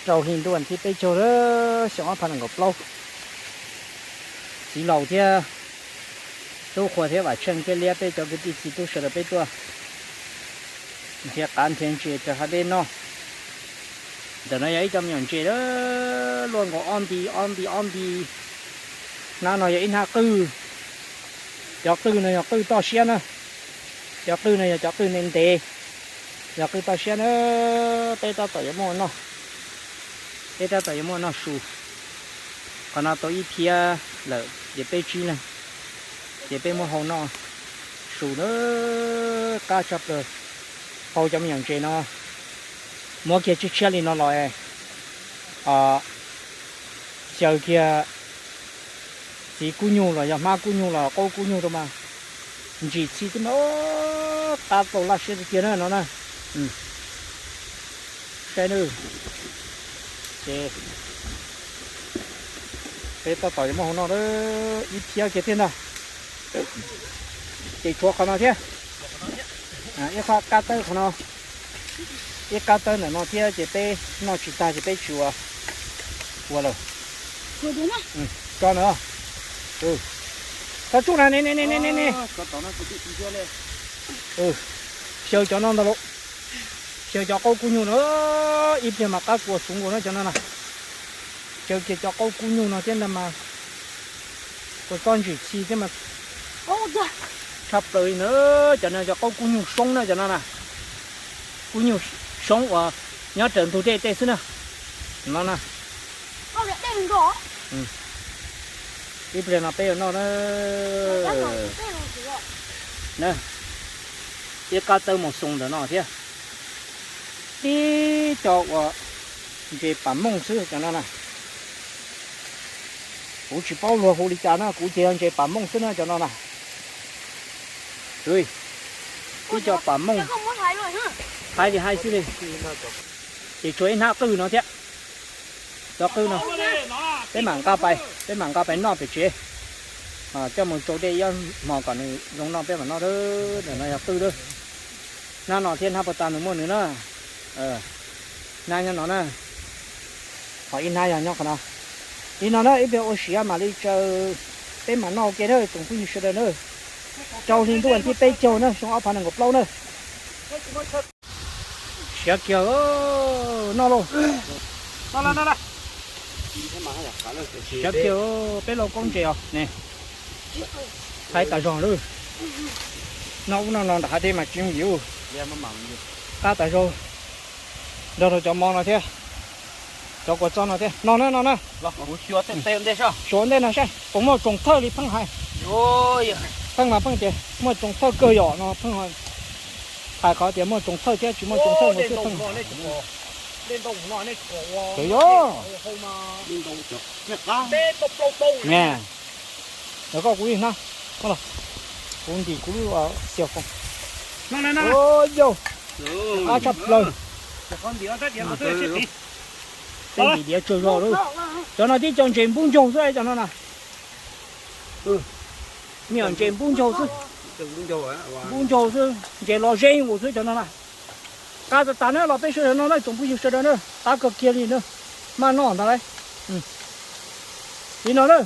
Rau hli ntuj thib peb caug xyoo ob phav nees nkaum plaub, txiv laus thiab tub qhua thiab Vam Tsheej thiab liab peb cov kwv tij txiv tub sawv daws peb tuaj nrhiav qav nrhiav ntses raws hav dej noj. Ntawm no yog ib co me nyuam ntses luaj nkaus ob nti ob nti ob nti. Hnab no yog ib hnab qwj. Cov qwj no yog qwj toj siab na. Cov qwj no yog cov qwj ntev ntev. Yog qwj toj siab na, peb tab tom yuav muab noj. Peb tab tom yuav muab noj su. Qhov no tau ib phiab lawm ces peb tsib leeg, ces peb muab hau noj su na. Qab tshaj plaws. Hau cov me nyuam ntses no, muab kiag tshiab tshiab li no los xyaw kiag txiv kub nyuj los yog hmab kub nyuj los qaub kub nyuj rau mas ntsim txhij tib no, qab tau laj siab tiag tiag na no na. Saib na, ces peb tab tom yuav muab hau noj ib phiab kiag thiab ntag. Ces tshuav qhov no thiab, ib qho qab tawb qhov no, ib qab tawb ntawm no thiab ces peb noj tsis tag ces peb tsis ua, ua lawm. Tso na. Tso tsub na ne ne ne ne ne. Xyaw cov no ntag lauj. Xyaw cov qaub kub nyuj no, ib pliag mas qab kua xov nkaus na cov no na. Xyaw kiag cov qaub kub nyuj no thiab ntag mas kua txob ntsim txhij thiab mas tshaj plaws li na. Cov no cov qaub kub nyuj soob na cov no na. Kub nyuj soob uas nyob raws ntug dej tej xwb na. No na. Ib pliag no peb yuav noj na. Ib qab tawb mus xoo ntawm no thiab. Tib co uas ntses pam mooj xwb cov no na. Kuv tsis paub luag hu li cas na, kuv ces yog ntses pam mooj xwb na cov no na. Ib co pam mooj, haib li haib xwb li. Ces tshuav ib hnab qwj no thiab. Cov qwj no peb mam nqa pais, peb mam nqa pais noj pem tsev. Coj mus tsau dej ib ob hmo kom nws zoo noj peb mam noj. Ntawm no yog qwj lawm. Hnab no thiab hnab puag ta nws muaj nws na. Hnab nyob no na. Ho ib hnab yog nyob qhov no. Li no na ib pliag ua siav mam li tsaws, peb mam noj ua ke na tsoom phooj ywg sawv daws na. Rau hli ntuj thib peb caug na xyoo ob phav nees nkaum plaub na. Siav kiag, noj lauj. Siav kiag, peb lau koob ntses os ne. Haib tas zog lawm. Noj ub noj no nram hav dej mas tsis yooj yim. Qab tas zog. Nrog rau cov mov no thiab, cov kua txob no thiab. No na, no na. Xyuas ntej no saib puas muaj tsoos thawj li pheej hais. Pheej mas pheej tias muaj tsoos thawj kawg yom no pheej. Hais qhov tias muaj tsoos thawj thiab tsis muaj tsoos thawj no xwb pheej. Yog, yog koj kuv ib hnab, kuv ntim kuv lub xiaus foom. Yog, qab tshaj plaws. Peb ntim diav tsawg zog lawm. Cov no tib co ntses npub ncaug xwb cov no na. Me nyuam ntses npub ncaug xwb. Npub ncaug xwb, ntses los ze nkaus xwb cov no na. Qab tas tas na los peb sawv daws noj na tsoom phooj ywg sawv daws na, qab kawg kiag li na. Maj noj ntag lauj. Li no na.